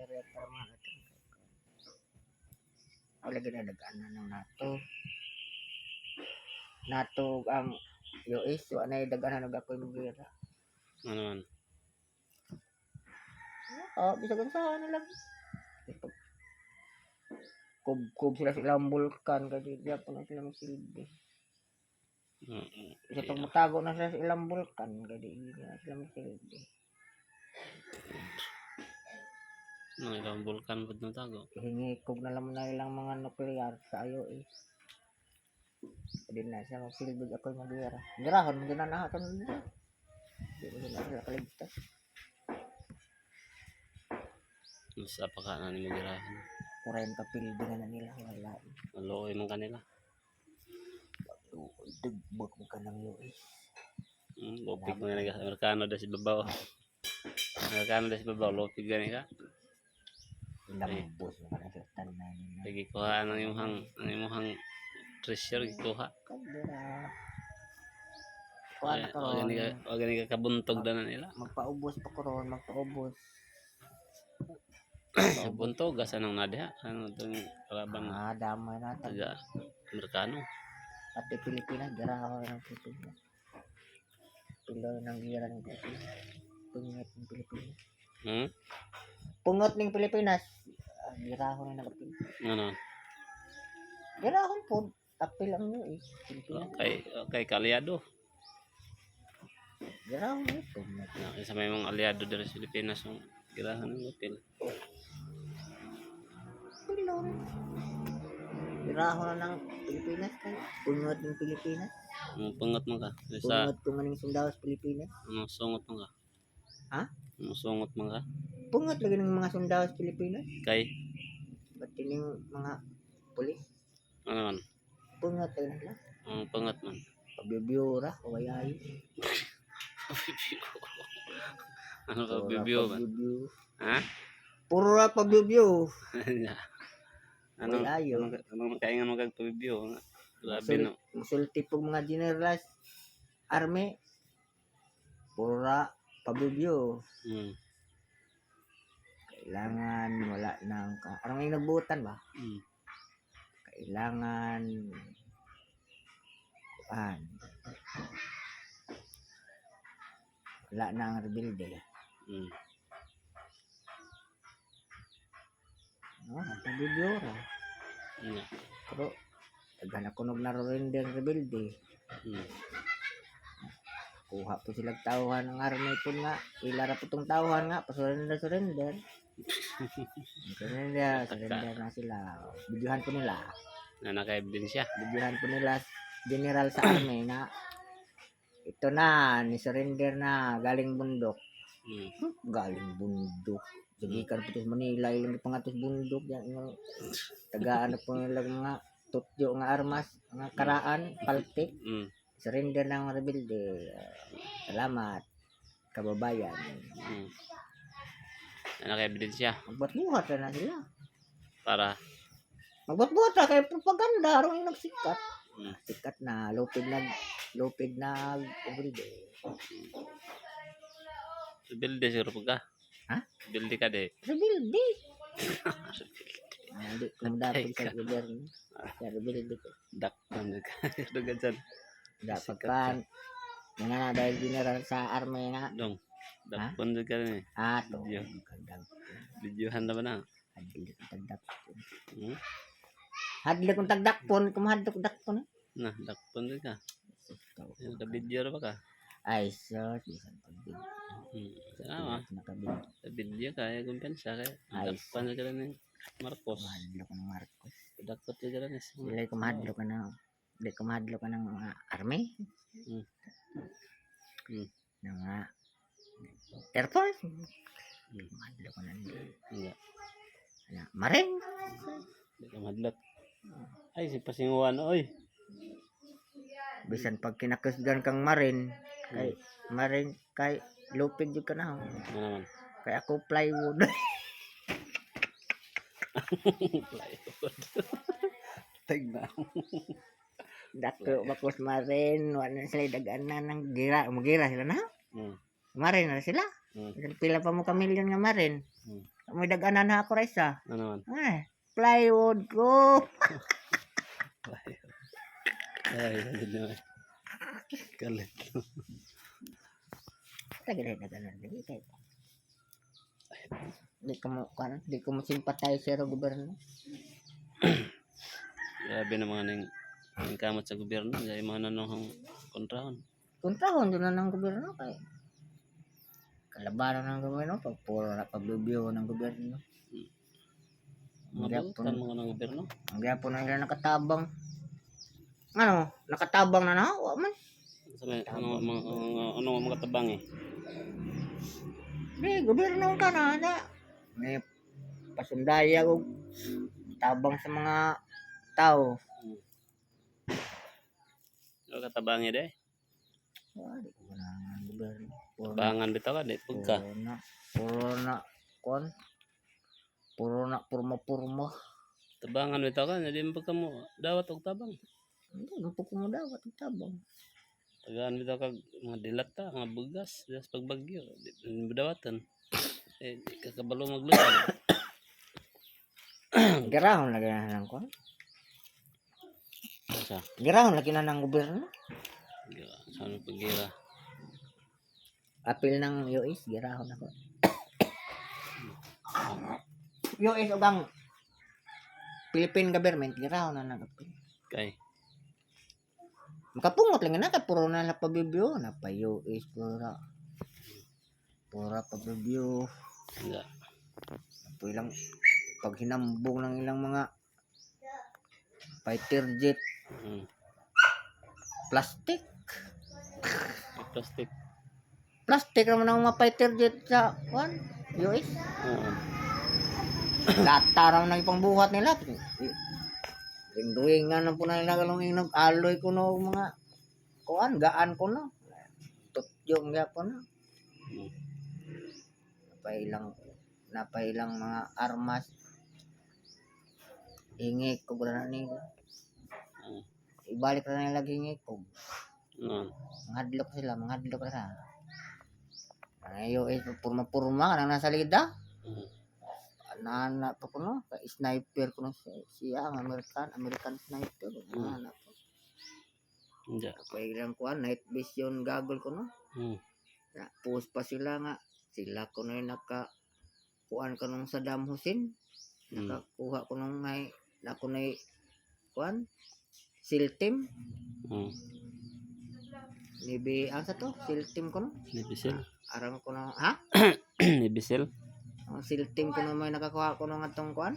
Area para mga atong. Wala ginadagaan na ng NATO. NATO ang US, wa na dagaan na ako'y magira. Ano man? Oh, bisag unsa na lang. Kub-kub sila sa ilang bulkan kay di gyapon na sila magsilbi. Isa pag mutago na sila sa ilang bulkan kay di na sila magsilbi. Nang ilang bulkan pud na tago. Hingikog na lang na ilang mga nuklear sa US. Di na siya magsilbi ako'y magira. Girahon mo na na nila. Di mo na sila kaligtas. Mas apaka na ni magirahan. 40 pildi na nila wala. Maluoy man kanila. Dugbog mo ka ng US. Lupig man nila sa Amerikano da si babaw. Amerikano da si babaw, lupig gani ka. Lambos mo ka na sa tanan nila. Lagi kuha ang imong treasure gikuha. Kadira. Kuha na Wa karon. gani ka kabuntog na nila. Magpaubos pa karon, magpaubos. Buntog asa nang na diha? Ano itong kalaban Ah, damay na ta. taga Amerikano? Pati Pilipinas, garaho ng Pilipinas. Pilo ng gira ng Pilipinas. Pungot ng Pilipinas. Pungot ng Pilipinas. Ah, giraho na nagapil. Ano? Giraho po. Apil ang new eh. Pilipinas. Okay, kalyado. Giraho na pungot. Na, isa may mga aliado diri sa Pilipinas ang girahan ng hotel. Pilo. Giraho na ng Pilipinas kay. Pungot ng Pilipinas. Ang pangat man ka sa Pungot ko maning sundalo sa Pilipinas. Anong sungot man ka? Ha? Anong sungot man ka? Pungot lagi ng mga sundalo sa Pilipinas. Kay Pati ning mga pulis. ano man? Pungot lagi nila. Ang pangat man. Pabibyura, kawayayo. Ano ka bibyo ba? Pabibyura. Ha? Puro ra pabibyura. Ano Kawayayo. Anong kaingan mo kag pabibyo? Grabe no. Musulti po mga generals army. Puro ra pabibyura. Kailangan wala nang ka. Parang may nagbutan ba? Kailangan kuan. Wala na ang rebelde. No, pabibyura. Nga. Pero daghan ako nog narurender rebelde. Kuha po sila tauhan ng army po nga. Ila ra po tong tauhan nga. Pa-surrender, surrender. Surrender, surrender na sila. Videohan po nila. Na naka-ebidensya. Videohan po nila general sa army na ito na, ni surrender na, galing bundok. Galing bundok. Gikan po to sa Manila, ilang pangatos bundok. Yan, yung taga ano po nila mga tutyo nga armas, mga karaan, paltik. Surrender na ang rebelde. Ah, salamat, kababayan. Na naka-ebidensya Magbuhat-buhat na sila. para Magbuhat-buhat na kay propaganda aron yung nagsikat. Sikat na lupid na rebelde. Rebelde siguro pag ka. Ha? Rebelde ka de. Rebelde. Ah, di ko dapat sa gobyerno. Sa rebelde ko. Dakpan ka. Dugan dyan. Dapat Sikat pa. Nga na dahil general sa army nga. Dong. Dakpan ka rin eh. Ah, to. Video. Kagdag. Videohan na ba na? Hadlok kong tagdakpon. Hadlok kong tagdakpon. Kumahadlok dakpon. Na, dakpan ka. Sus, tao. Yung ka-video ra ba ka? Ay, sus. Bisan pag-video. Sama. Nakabid. Sa video ka, ay kumpensa kay. Ay, Dakpan ka rin eh. Marcos. Kumahadlok ng Marcos. Dakot ka rin eh. Dili kumahadlok ka ng dili kumahadlok ka ng mga army. Ng mga Air Force. Kumahadlok ka ng Nga. ano, Marine. Di ka madlot. Ay, si Pasinguan, oy. Bisan pag kinakusgan kang Marine, kay Marine kay lupid jud ka na. Oh. Ano naman? Kay ako plywood. Plywood. Tignan. Dako bakos Marine, wala na sila daganan ng gira, mugira sila na. Marine na sila. Bisan pila pa mo ka milyon nga Marine. May daganan na ako, Raisa. Ano man? Ay, plywood ko. Ay, hindi naman. Kalit. Lagi na daganan lagi kay. Di ko mo kan, di ko mo sympathize sa gobyerno. Grabe na mga ning ning kamot sa gobyerno. Dahil mga nanong kontrahon. Kontrahon doon na ng gobyerno kay. Kalabanan ng gobyerno pag puro na pagbibyo ng gobyerno. Mga Gyapon. butan mga ng gobyerno. Ang gyapon na nila nakatabang. Ano, nakatabang na na, wa man. Sa may, ano mga ano mga katabang eh. Di, gobyerno ka na, na. May pasundaya og tabang sa mga tao. Ano katabang eh deh. Wa, di ko na ang gobyerno. Puro na, Tabangan bitaw ka di pugka. puro na, puro na, kon. Puro na, purma-purma. Tabangan bitaw ka di mo pagka mo dawat og tabang. Hindi, mo ko mo dawat ang tabang. Tagaan bitaw ka mga dilata, mga bugas, das pagbagyo, di mo dawatan. Eh di ka kabalo magluto. Girahon lagi na ng kon. Sa Girahon lagi na ng gobyerno. sa ano pagira. Apil ng US, girahon ako. US ug ang Philippine government, girahon na nang apil. Kay Makapungot lang na kay puro na lang pabibyo, na pa US puro na. Puro pabibyo. nga. Po ilang paghinambong ng ilang mga fighter jet, plastic. Plastic. Plastic naman ang mga fighter jet sa one US. Oo. Lata raw na ipangbuhat nila. Rinduingan na po na nila galong inog aloy ko no mga kuan gaan ko no. Tutyong gyapon no. Napailang napailang mga armas. Hingi ko na nila. Ibalik na nila hingi ko. Ano? Mangadlok sila, mangadlok na. Ang US purma-purma kanang nasa lida. Anana pa ko no, kay sniper ko no siya ang American, American sniper. Anana pa. Nga. Kay ilang kuan night vision gagol ko no. Na post pa sila nga sila ko no yung naka kuan kanong Saddam Hussein. Nakakuha ko nung may na ko na kuan SEAL team ni bi ang sa to SEAL team ko no. Nibisil. Aram ko no ha? Nibisil. Ang SEAL team ko no may nakakuha ko nung atong kuan.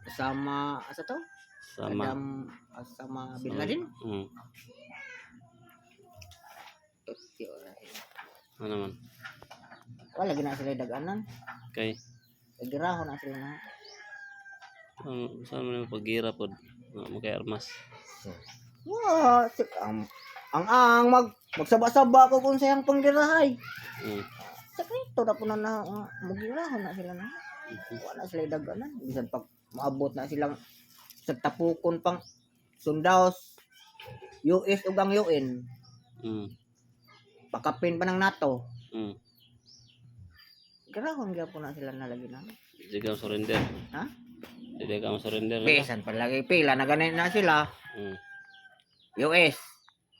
Kasama asa to? Sama. Saddam sama Bin Laden. Tokyo ra. Ano man? Wala gina sila daganan. Kay Giraho na sila na. ano, saan mo naman paggira pod? Nga mo kay armas. So, wow, ang mag magsaba-saba ko kung sayang panggirahay. Sekreto na po na na magiraho na sila na. Wala sila daganan. Bisan pag maabot na silang sa tapukon pang sundaos US ug ang UN pakapin pa ng NATO. Girahon gyapon na sila nalagi na. Di ka surrender. Ha? Di ka surrender. Bisan pa lagi pila na ganit na sila. US.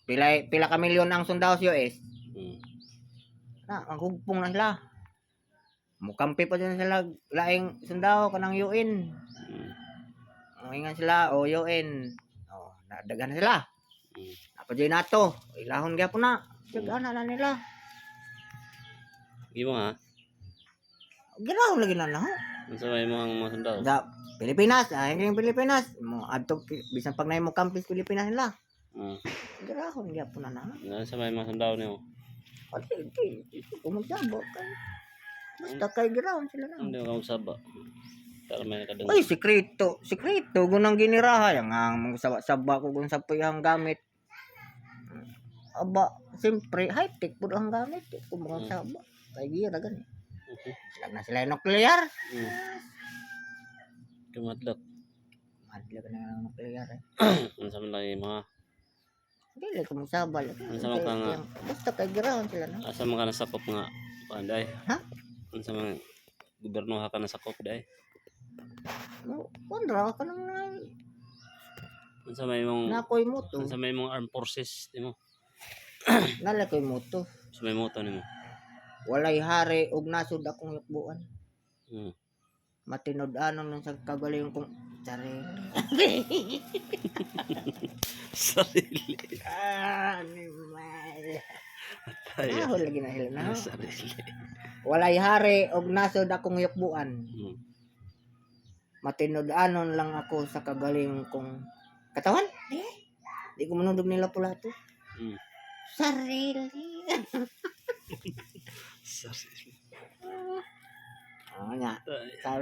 Pila pila ka milyon ang sundaos US. Na, ang hugpong na sila. Mukampi pa din sila laing sundao kanang UN. Ang sila o UN. O, nadaghan na sila. Napa dyan nato. Ilahon gyapon na. Daghan na nila. Imo ha? Girahon lagi na na. Ho. Unsa may mga mga sundalo? Sa Pilipinas, ay yung Pilipinas. Mo adto bisan pag naay mo kampi sa Pilipinas nila. Girahon gyapon na na. Unsa may mga sundalo nimo? Ati, di, di, kumagsabot kay. Basta kay girahon sila na. Hindi ka magsaba. Para may nakadung. Ay, sikreto. Sikreto. Gunang giniraha. Yang ang mga saba-saba ko kung sa ang gamit. Aba, siyempre, high-tech po ang gamit. Kung mga saba. Kay gira gani. Sila na sila yung nuclear. Kumadlok. Madla ka na ng nuclear eh. Unsa man lagi mga Dili ko magsaba. Unsa man ka nga? Basta kay girahon sila na. Asa man ka nasakop nga panday? Ha? Unsa man Gobyerno ka na sakop dai. No, kontra ka nang Unsa may imong nakoy moto. Unsa may imong armed forces nimo? Nala koy moto. Unsa may moto nimo? Walay hari og nasod akong hukbuan. Matinud-anon lang sa kagalingon kong sarili. Sarili. Ah, animal. Tayo. Ah, lagi na sila na. Sarili. Walay hari og nasod akong hukbuan. Matinud-anon lang ako sa kagalingon kong katawan. Eh, di ko manundog nila pula to. Sarili. Sarili. Oo nga. Tayo. Sa